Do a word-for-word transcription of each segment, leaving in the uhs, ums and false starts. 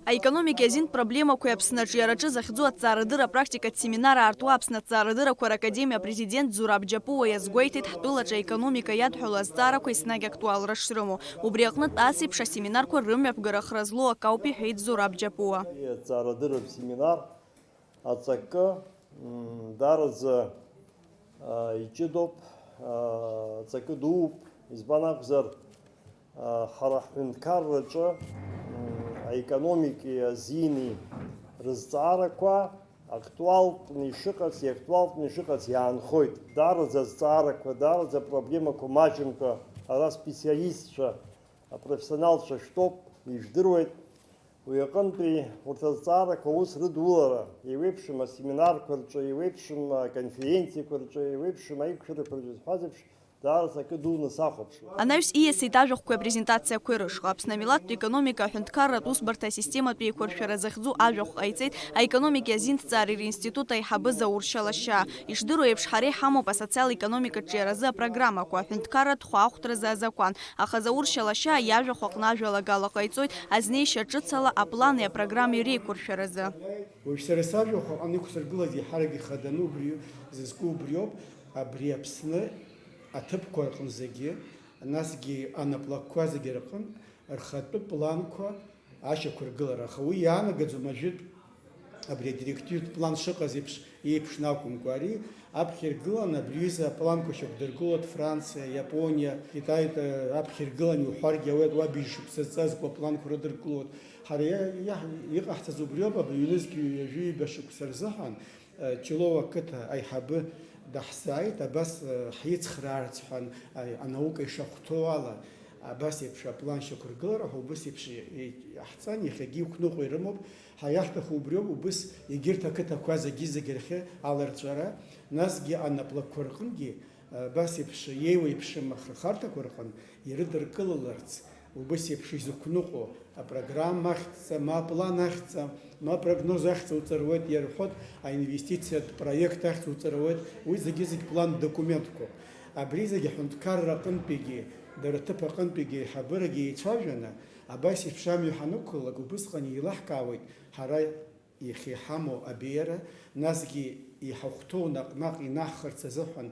Аекономикеи азинтә проблемақәеи Аԥсны аҿиараҿы захьӡу аҭҵаарадырра практикатә семинар аартуа Аԥсны аҭҵаарадыррақәа ракадемиа апрезидент Зураб Џьапуа иазгәеиҭеит, ҳтәылаҿы аекономика иадҳәалоу азҵаарақәа еснагь актуалра шрымоу. Убри аҟнытә ас еиԥш асеминарқәа рымҩаԥгара хра злоу акы ауп, иҳәеит Зураб Џьапуа. Аҭҵаарадырратә семинар аҵакы, м, даараӡа, а, иҷыдоуп, а, аҵакы дууп, избан акәзар, а, ҳара ҳҳәынҭқарраҿы, м, аекономикеи азини рызҵаарақәа актуалтәны ишыҟац, иактуалтәны ишыҟац иаанхоит. Даараӡа азҵаарақәа, даараӡа апроблемақәа маҷымкәа ара специалистцәа, апрофессионалцәа шәтәоуп, ижәдыруеит. Уи аҟынтәи урҭ азҵаарақәа аус рыдулара, еиуеиԥшым асеминарқәа рҿы, еиуеиԥшым аконференциақәа рҿы, еиуеиԥшым аиқәшәарақәа рҿы зҳәаз еиԥш, даараӡа акы дуны сахәаԥшуеит. Анаҩс ииасит ажәахәқәеи апрезентациақәеи рышҟа. Аԥсны амилаҭтә економика аҳәынҭқарратә усбарҭа асистематә еиқәыршәара захьӡу ажәахә ҟаиҵеит аекономикеи азинҭҵаареи ринститут аиҳабы Заур Шьалашьаа. Ишдыру еиԥш, ҳара иҳамоуп асоциал-економикатә ҿиаразы апрограммақәа, аҳәынҭқарратә хәаахәҭразы азакәан. Аха Заур Шьалашьаа иажәахә аҟны ажәалагала ҟаиҵоит азнеишьа ҿыц ала аплани апрограммеи реиқәыршәаразы. Уажә сара сажәахә аҟны иқәсыргылаз еиҳарак ихаданы убри зызку убриоуп, абри Аԥсны аҭыԥқәа рҟны зегьы, насгьы анаплакқәа зегьы рҟынтә рхатәы планқәа ашьақәыргылара, аха уи иаанагаӡом ажәытә абри адирективтә план шыҟаз еиԥш еиԥшны акәымкәа, ари аԥхьа иргыланы абри аҩыза апланқәа шьақәдыргылоит Франциа, Иапониа, Китаи, э, аԥхьа иргыланы иуҳәаргьы ауеит, уа быжь шықәса зҵазкуа апланқәа рыдыркылоит. Ҳара иа-, иаҳ-, иҟаҳҵаз убриоуп, абри ҩнызқь ҩажәи ҩба шықәса рзыҳәан, э, Ҷлоу ақыҭа аиҳабы даҳзааит, абас, э, ҳицхраарц ҳәа, э, анаука ишахәҭоу ала, абас еиԥш аплан шьақәыргылара ҳәа убыс еиԥш и-, и-, иаҳҵан, иахьагьы иқәныҟәо ирымоуп. Ҳа иаҳҭаху убриоуп, убыс егьырҭ ақыҭақәа зегьы-зегьы рахьы аларҵәара, насгьы анаплакқәа рҟынгьы, абас еиԥш иеиуеиԥшым ахырхарҭақәа рҟын ирыдыркылаларц, убыс еиԥш изықәныҟәо апрограмма ахьӡҵа, ма аплан ахьӡҵа, ма апрогноз ахьӡ уҵаруеит, иарҳәоит, аинвестициатә проект ахьӡ уҵаруеит, уи зегьы-зегь план документқәоуп. Абри зегьы аҳәынҭқарра аҟынтәигьы, дара рҭыԥ аҟынтәигьы аиҳабырагьы еицәажәаны, абас еиԥш амҩа ҳанықәлалак, убысҟан еилаҳкаауеит ҳара иахьа иҳамоу абеиара, насгьы иҳахәҭоу наҟ-наҟ инаҳхырц азыҳәан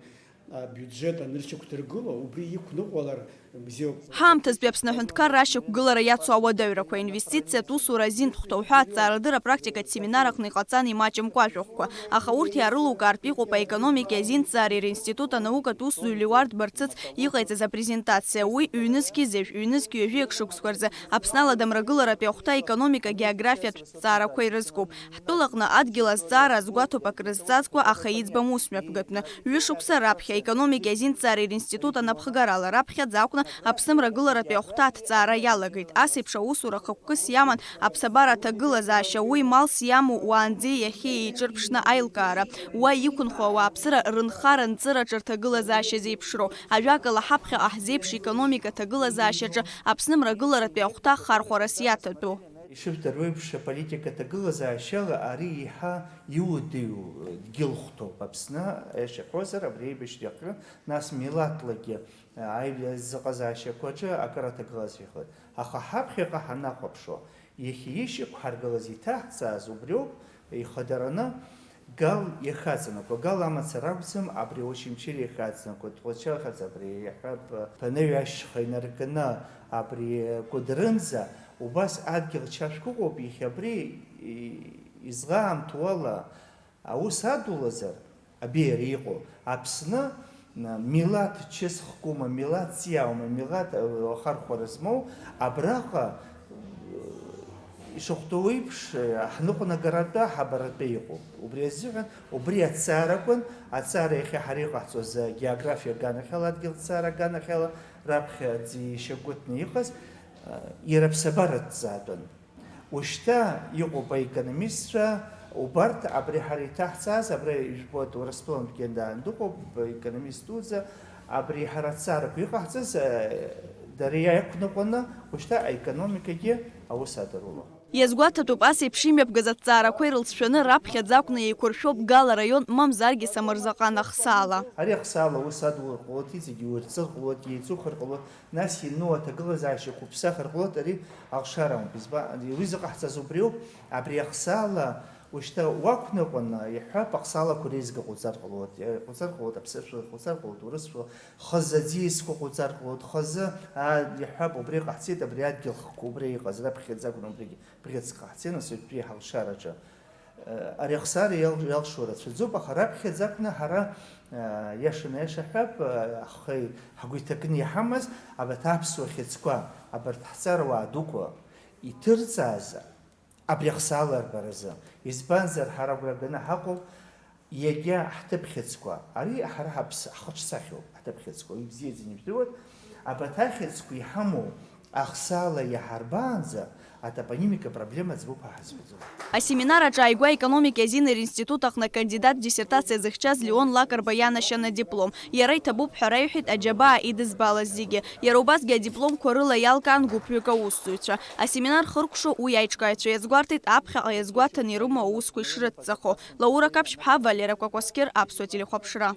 абиуџьет аныршьақәдыргыло, убри иқәныҟәалар бзиоуп. Ҳаамҭазтәи Аԥсны аҳәынҭқарра ашьақәгылара иацу ауадаҩрақәа, аинвестициатә усура азинтә хәҭоуҳәа аҭҵаарадырра апрактикатә семинар аҟны иҟаҵан имаҷымкәа ажәахәқәа, аха урҭ иаарылукаартә иҟоуп аекономикеи азинҭҵаареи ринститут анаукатә усзуҩ Леуард Барцыц иҟаиҵаз апрезентациа. Уи ҩнызқьи зежә, ҩнызқьи ҩажәи акы шықәсқәа рзы Аԥсны аладамрагыларатәи ахәҭа аекономика географиатә ҭҵаарақәа ирызкуп. Ҳтәылаҟны адгьыл азҵаара азгәаҭоуп акрызҵазкуа, аха иӡбам усмҩаԥгатәны. Ҩышықәса раԥхьа аекономикеи азинҭҵаареи ринститут анапхгарала раԥхьаӡа акәны аԥсымрагыларатәи ахәҭа аҭҵаара иалагеит. Ас еиԥш аусура хықәкыс иаман аԥсабара аҭагылазаашьа, уи малс иамоу уаанӡеи иахьеи еиҿырԥшны аилкаара, уа иқәынхо ауааԥсыра рынхара-нҵыраҿы рҭагылазаашьа зеиԥшроу. Ажәакала, ҳаԥхьаҟа ҳзеиԥш економика аҭагылазаашьаҿы Аԥсны мрагыларатәи ахәҭа хархәарас иаҭатәу. Ишыжәдыруа еиԥш, аполитика аҭагылазаашьала ари еиҳа иуадаҩу дгьылхәҭоуп Аԥсны, аиаша ҳҳәозар, абри аибашьра иаҟны, нас милаҭлагьы аизыҟазаашьақәа аҿы акыр аҭагылазаашьа ихоит. Аха ҳаԥхьаҟа ҳанахәаԥшуа, иахьа ишьақәҳаргылаз, иҭаҳҵааз убриоуп ихадараны, Гал иахьаҵанакуа, Гал амацара акәӡам, абри Очамчыра иахьаҵанакуа, Тҟәарчалхаҵа, абри иаҳҳәап, Ԥанаҩ ашьха инаркны абри Кәыдрынӡа, убас адгьыл чашәк ыҟоуп, иахьа абри и-, излаамҭоу ала аус адулазар, абеиара иҟоу, Аԥсны, н-, милаҭ чысхкума, милаҭ ҵиааума, милаҭ, э, ахархәара змоу, абраҟа, э, ишахәҭоу еиԥш, э, ҳныҟәнагаратәы, ҳабаратәы иҟоуп. Убри азыҳәан, убри аҭҵааракәын, аҭҵаара иахьа ҳара иҟаҳҵоз, э, географиа аганахьала, адгьыл ҭҵаара аганахьала, раԥхьа аӡы ишьагәыҭны иҟаз, э, иара аԥсабаратә ҭҵаатәын. Ушьҭа иҟоуп аекономистцәа, убарҭ абри ҳара иҭаҳҵаз, абра ижәбоит, Урыстәылантәгьы даан дыҟоуп, економист дуӡӡа, абри ҳара аҭҵаарақәа иҟаҳҵаз, э, дара иақәныҟәаны, ушьҭа аекономикагьы аус адароуп. Иазгәаҭатәуп ас еиԥш имҩаԥгаз аҭҵаарақәа ирылҵшәаны раԥхьаӡа акәны еиқәыршәоуп Гала араион, мамзаргьы Самырзаҟан Ахсаала. Ари Ахсаала ус адулар ҟалоит, иҵегь иуирҵыр ҟалоит, иеицухыр ҟалоит, нас иану аҭагылазаашьа қәыԥсахыр ҟалоит, ари алшара амоуп. Избан, уи зыҟаҳҵаз убриоуп, абри Ахсаала ушьҭа уақәныҟәаны иҳәап, ахсаалақәа реизга ҟауҵар ҟалоит, иҟауҵар ҟалоит, аԥсышәала иҟауҵар ҟалоит, урысшәала, хазы аӡиасқәа ҟауҵар ҟалоит, хазы, аа, иҳәап, убри ҟаҳҵеит, абри адгьыл хкқәа убри иҟаз, раԥхьаӡа акәын убригьы, убригьы ҟаҳҵеит, нас ҩбатәи ҳалшараҿы. Ари ахсаара иал-, иалшо рацәаӡоуп, аха раԥхьаӡа акәны ҳара, иашаны аиаша ҳҳәап, ҳхы ҳгәы иҭакны иҳамаз, абарҭ аԥсуа хьыӡқәа, абарҭ ҳҵарауаа дуқәа иҭырҵааз абри ахсаала рбаразы. Избанзар, ҳара агәра ганы ҳаҟоуп, иагьа ҳҭыԥ хьыӡқәа, ари ҳара ҳаԥс-, ҳхаҿсахьоуп, ҳҭыԥ хьыӡқәа, уи бзиаӡаны ижәдыруеит, абарҭ ахьыӡқәа иҳамоу ахсаала иаҳарбаанӡа, атопонимика проблема ӡбоуп ҳәа ҳазҳәаӡом. Асеминар аҿы ааигәа аекономикеи азинеи ринститут аҟны акандидат диссертациа зыхьчаз Леон Лакрба ианашьан адиплом. Иара иҭабуп ҳәа раиҳәеит аџьабаа идызбалаз зегьы. Иара убасгьы адипломқәа рыла иалкаан гәыԥҩык аусзуҩцәа. Асеминар хыркәшо уи аиҿкааҩцәа иазгәарҭеит аԥхьаҟа иазгәаҭаны ирымоу аусқәа ишрыцҵахо. Лаура Каԥшьԥҳа, Валера Кәакәасқьыр, Аԥсуа телехәаԥшра.